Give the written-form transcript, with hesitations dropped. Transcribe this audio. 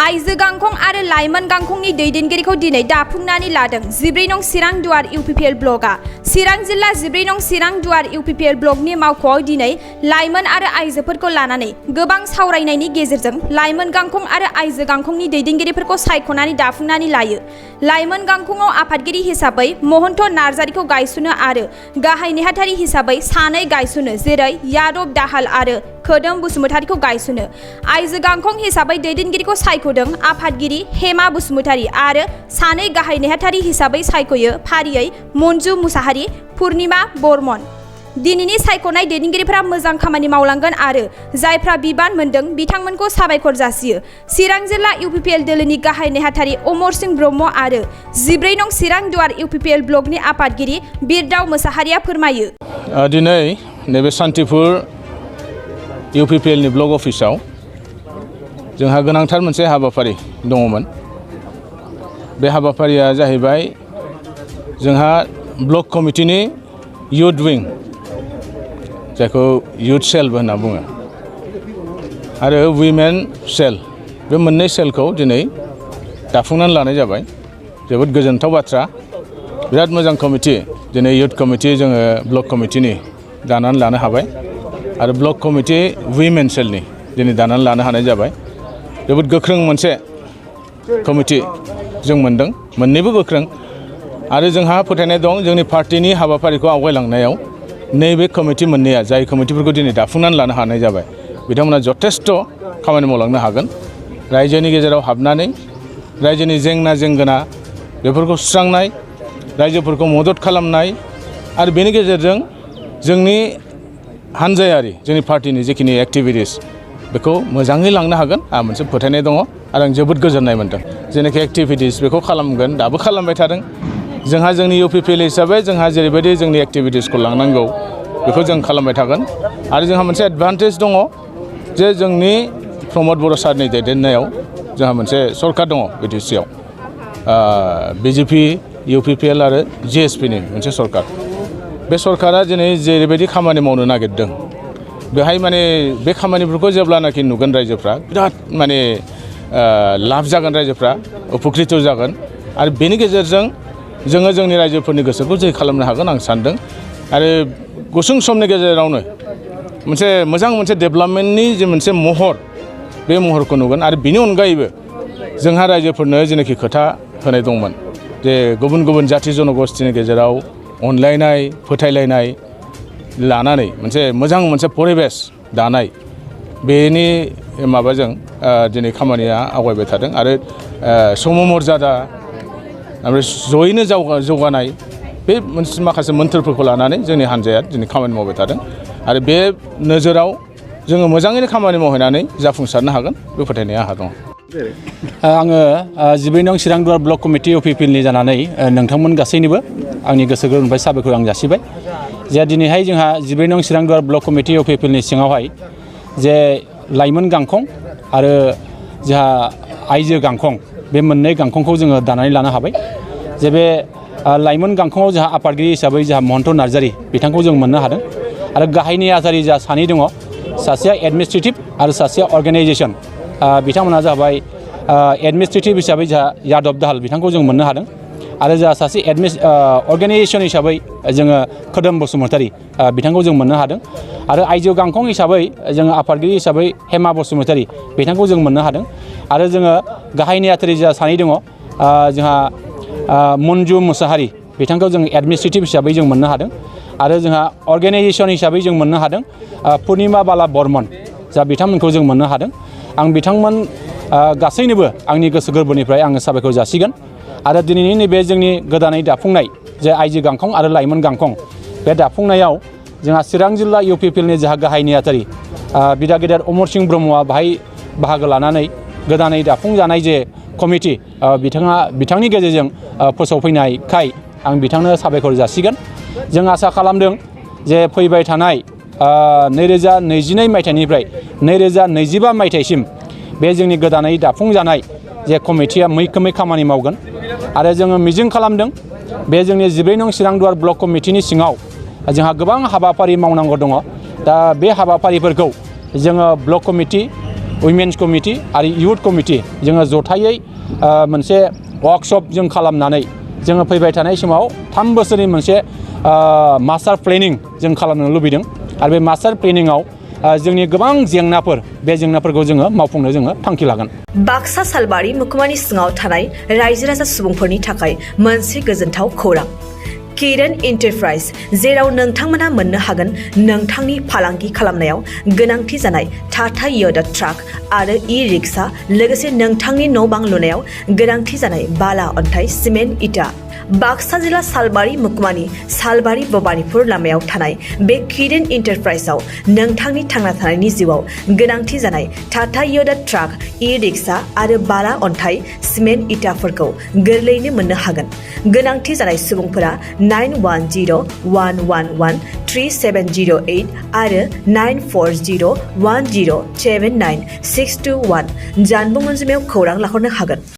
आइजो गांखं आरो लाइमोन गांखंनि दैदेनगिरिखौ दिनै दाफुंनानै लादों 14 नं चिरां दुवार इउपिपिएल ब्लकआ। चिरां जिल्ला 14 नं चिरां दुवार इउपिपिएल ब्लकनि मावख'आव दिनै लाइमोन आरो आइजोफोरखौ लानानै गोबां सावरायनायनि गेजेरजों लाइमोन गांखं आरो आइजो गांखंनि दैदेनगिरिफोरखौ सायख'नानै दाफुंनानै लायो। लाइमोन गांखंआव आफादगिरि हिसाबै महन्त नार्जारिखौ गायसनो आरो गाहाय नेहाथारि हिसाबै सानै गायसनो जेरै यादव दाहाल आरो खोदोम बसुमतारिखौ गायसनो। आइजो गांखं हिसाबै दैदेनगिरिखौ सायख'दों आफादगिरि हेमा बसुमतारि आरो सानै गाहाय नेहाथारि हिसाबै सायख'यो फारियै मन्जु मुसाहारि, पुर्निमा बर्मन। दिनैनि सायख'नाय दैदेनगिरिफोरा मोजां खामानि मावलांगोन आरो जायफ्रा बिबान मोनदों बिथांमोनखौ साबायखर जासियो। चिरां जिल्ला इउपिपिएल दोलोनि गाहाय नेहाथारि अमर सिंह ब्रह्म आरो 14 नं चिरां दुवार इउपिपिएल ब्लकनि आफादगिरि बिरदाव मोसाहारिया फोरमायो। दिनै नैबे सान्तिपुर इउपिपिएलनि ब्लक अफिसाव जोंहा गोनांथार मोनसे हाबाफारि दङमोन। बे हाबाफारिया जाहैबाय जोंहा ब्लक कमिटिनि युथ विं जायखौ युथ सेलबो होनना बुङो आरो उइमेन सेल, बे मोननै सेलखौ दिनै दाफुंनानै लानाय जाबाय। जोबोद गोजोनथाव बाथ्रा, बिराद मोजां कमिटि दिनै युथ कमिटि जोङो ब्लक कमिटिनि दानानै लानो हाबाय आरो ब्लक कमिटि उइमेन सेलनि दिनै दानानै लानो हानाय जाबाय। जोबोद गोख्रों मोनसे कमिटि जों मोनदों, मोननैबो गोख्रों आरो जोंहा फोथायनाय दं जोंनि पार्टिनि हाबाफारिखौ आवगायलांनायाव नैबे कमिटि मोननैया जाय कमिटिफोरखौ दिनै दाफुंनानै लानो हानाय जाबाय बिथांमोना जथेस्थ' खामानि मावलांनो हागोन। रायजोनि गेजेराव हाबनानै रायजोनि जेंना जेंगोना बेफोरखौ सुस्रांनाय, रायजोफोरखौ मदद खालामनाय आरो बेनि गेजेरजों जोंनि हानजायारि जोंनि पार्टिनि जिखिनि एक्टिभिटिस बेखौ मोजाङै लांनो हागोन आंहा मोनसे फोथायनाय दङ आरो आं जोबोद गोजोननाय मोनदों। जेनाखि एक्टिभिटिस बेखौ खालामगोन, दाबो खालामबाय थादों। जोंहा जोंनि इउपिपिएल हिसाबै जोंहा जेरैबायदि जोंनि एक्टिभिटिसखौ लांनांगौ बेखौ जों खालामबाय थागोन आरो जोंहा मोनसे एडभान्टेज दङ जे जोंनि प्रमद बर' सारनि दैदेननायाव जोंहा मोनसे सरकार दङ बिटिसिआव, बिजेपि, इउपिपिएल आरो जिएसपिनि मोनसे सरकार। बे सरकारा दिनै जेरैबायदि खामानि मावनो नागिरदों बेहाय माने बे खामानिफोरखौ जेब्लानाखि नुगोन रायजोफ्रा बिराद माने लाब जागोन, रायजोफ्रा उपकृत जागोन आरो बेनि गेजेरजों जोङो जोंनि रायजोफोरनि गोसोखौ जै खालामनो हागोन आं सानदों आरो गुसुं समनि गेजेरावनो मोनसे मोजां मोनसे डेभेलपमेन्टनि जे मोनसे महर, बे महरखौ नुगोन। आरो बेनि अनगायैबो जोंहा रायजोफोरनो जेनाखि खोथा होनाय दंमोन जे गुबुन गुबुन जाथि जनगोष्ठीनि गेजेराव अनलायनाय, फोथायलायनाय लानानै मोनसे मोजां मोनसे परिबेस दानाय, बेनि माबाजों दिनै खामानिया आवगायबाय थादों आरो सममर्यादा ओमफ्राय जयैनो जौगानाय बे माखासे मोन्थोरफोरखौ लानानै जोंनि हान्जाया दिनै खामानि मावबाय थादों आरो बे नोजोराव जोङो मोजाङैनो खामानि मावहैनानै जाफुंसारनो हागोन बे फोथायनाया आंहा दङ। आङो 14 नं चिरां दुवार ब्लक कमिटि इउपिपिएलनि जानानै नोंथांमोन गासैनिबो आंनि गोसो गोरबोनिफ्राय साबायखर आं जासिबाय जे दिनैहाय जोंहा 14 नं चिरां दुवार ब्लक कमिटि इउपिपिएलनि सिङावहाय जे लाइमोन गांखं आरो जोंहा आइजो गांखं, बे मोननै गांखंखौ जोङो दानानै लानो हाबाय। जे बे लाइमोन गांखंआव जोंहा आफादगिरि हिसाबै जोंहा महन्त नार्जारि बिथांखौ जों मोननो हादों आरो गाहाय नेहाथारि जा सानै दङ, सासेया एडमिनिस्ट्रेटिभ आरो सासेया अर्गेनाइजेसन, बिथांमोना जाबाय एडमिनिस्ट्रेटिभ हिसाबै जोंहा यादव दाहाल बिथांखौ जों मोननो हादों आरो जोंहा सासे अर्गेनाइजेसन हिसाबै जोङो खोदोम बसुमतारि बिथांखौ जों मोननो हादों आरो आइजो गांखं हिसाबै जोङो आफादगिरि हिसाबै हेमा बसुमतारि बिथांखौ जों मोननो हादों आरो जोङो गाहाय नेहाथारि जा सानै दङ, जोंहा मन्जु मुसाहारि बिथांखौ जों एडमिनिस्ट्रेटिभ हिसाबै जों मोननो हादों आरो जोंहा अर्गेनाइजेसन हिसाबै जों मोननो हादों पुर्निमा बाला बर्मन, जा बिथांमोनखौ जों मोननो हादों। आं बिथांमोन गासैनोबो आंनि गोसो गोरबोनिफ्राय आङो साबायखर जासिगोन आरो दिनैनि नैबे जोंनि गोदानै दाफुंनाय जे आइजो गांखं आरो लाइमोन गांखं, बे दाफुंनायाव जोंहा चिरां जिल्ला इउपिपिएलनि जोंहा गाहाय नेहाथारि बिदा गेदेर अमर सिंह ब्रह्मआ बाहाय बाहागो लानानै गोदानै दाफुंजानाय जे कमिटि बिथांनि गेजेरजों फोसावफैनायखाय आं बिथांनो साबायखर जासिगोन। जों आसा खालामदों जे फैबाय थानाय 2022 मायथाइनिफ्राय 2025 मायथाइसिम बे जोंनि गोदानै दाफुंजानाय जे कमिटिया मैखोमै खामानि मावगोन आरो जोङो मिजिं खालामदों बे जोंनि 14 नं चिरां दुवार ब्लक कमिटिनि सिङाव जोंहा गोबां हाबाफारि मावनांगौ दङ। दा बे हाबाफारिफोरखौ जोङो ब्लक कमिटि, उइमेन्स कमिटि आरो इयुथ कमिटि जोङो जथायै मोनसे वर्कशप जों खालामनानै जोङो फैबाय थानाय समाव 3 बोसोरनि मोनसे मास्टार प्लेनिं जों खालामनो लुबैदों आरो बे मास्टार प्लेनिंआव जोंनि गोबां जेंनाफोर बे जेंनाफोरखौ जोङो मावफुंनो जोङो थांखि लागोन। बाक्सा सालबारि महकुमानि सिङाव थानाय रायजो राजा सुबुंफोरनि थाखाय मोनसे गोजोनथाव खौरां। किरण एन्टारप्राइज, जेराव नोंथांमोना मोननो हागोन नोंथांनि फालांगि खालामनायाव गोनांथि जानाय टाटा य'दा ट्राक आरो ई-रिक्शा, लोगोसे नोंथांनि न' बां लुनायाव गोनांथि जानाय बाला, अन्थाइ, सिमेन्ट, इटा। बाक्सा जिल्ला सालबारि महकुमानि सालबारि भबानिपुर लामायाव थानाय बे किरण एन्टारप्राइजआव नोंथांनि थांना थानायनि जिउआव गोनांथि जानाय टाटा य'दा ट्राक, ई-रिक्शा आरो बाला, अन्थाइ, सिमेन्ट, इटाफोरखौ गोरलैयैनो मोननो हागोन। गोनांथि जानाय सुबुंफोरा 9101113708 आरो 9401079621 जानबुं अनजिमायाव खौरां लाहरनो हागोन।